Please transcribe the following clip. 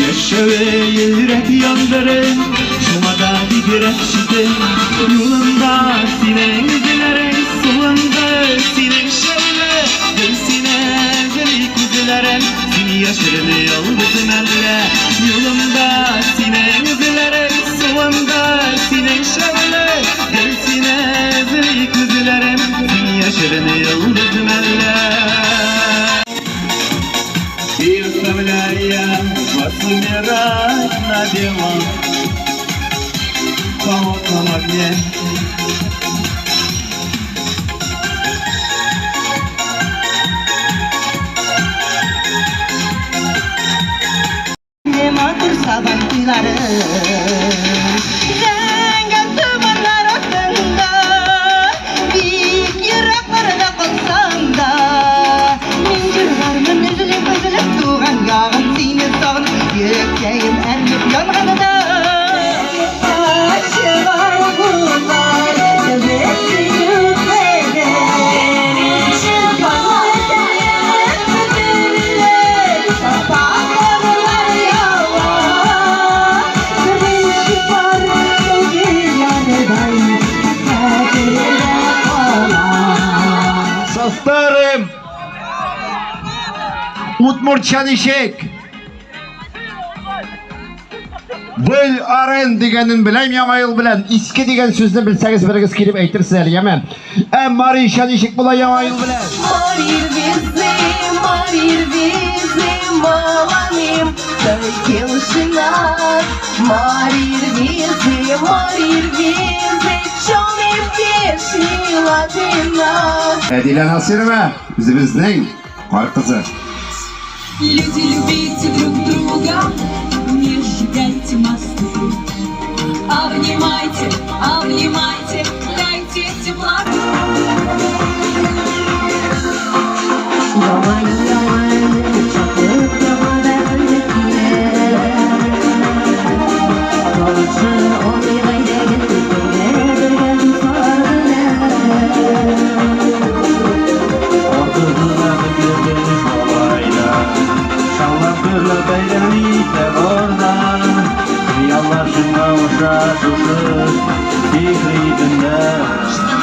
Яшәве йөрәк яндырып, шуңа да бигрәк читен. Юлымда синең эзләрең, сулымда синең шәүлә. Гел сине эзли күзләрем, син яшерен йолдыз мәллә. Юлымда синең эзләрең, сулымда синең шәүлә. Гел сине эзли күзләрем, син яшерен йолдыз мәллә. И оставляя вас умирать на белом холодном огне. Матур сабан туйлары Зәңгәр томаннар артында, бик еракларда калсам да, мин җырлармын өзелеп, өзелеп, туган ягым сине сагынып, йөрәккәем әрнеп янганда. Ачыгар Со старым удмуртча ничек? Был арен дигәнен беләм яңа ел белән. Иске дигән сүзне белсәгез берегез килеп әйтерсез әле, яме. Ә Мариша ничек була яңа ел белән? Марирвизы, марирвизы, маланым, тәвәккәлшинас. Марирвизы, марирвизы, чоны пешни ладина. Әдилә Насирова, үзебезнең кар кызы. Люди, любите друг друга, не сжигайте мосты. Обнимайте, обнимайте, дайте тепла. Яңа ел, яңа өмет, шатлык, яңа бәхет килә. Каршы алыйк әйдәгез бергә, бергә дуслар белән. Артыгына бетердек малайлар, Шаулап гөрләп бәйрәм итә барда. Хыяллар чынга аша шушы сихри төндә.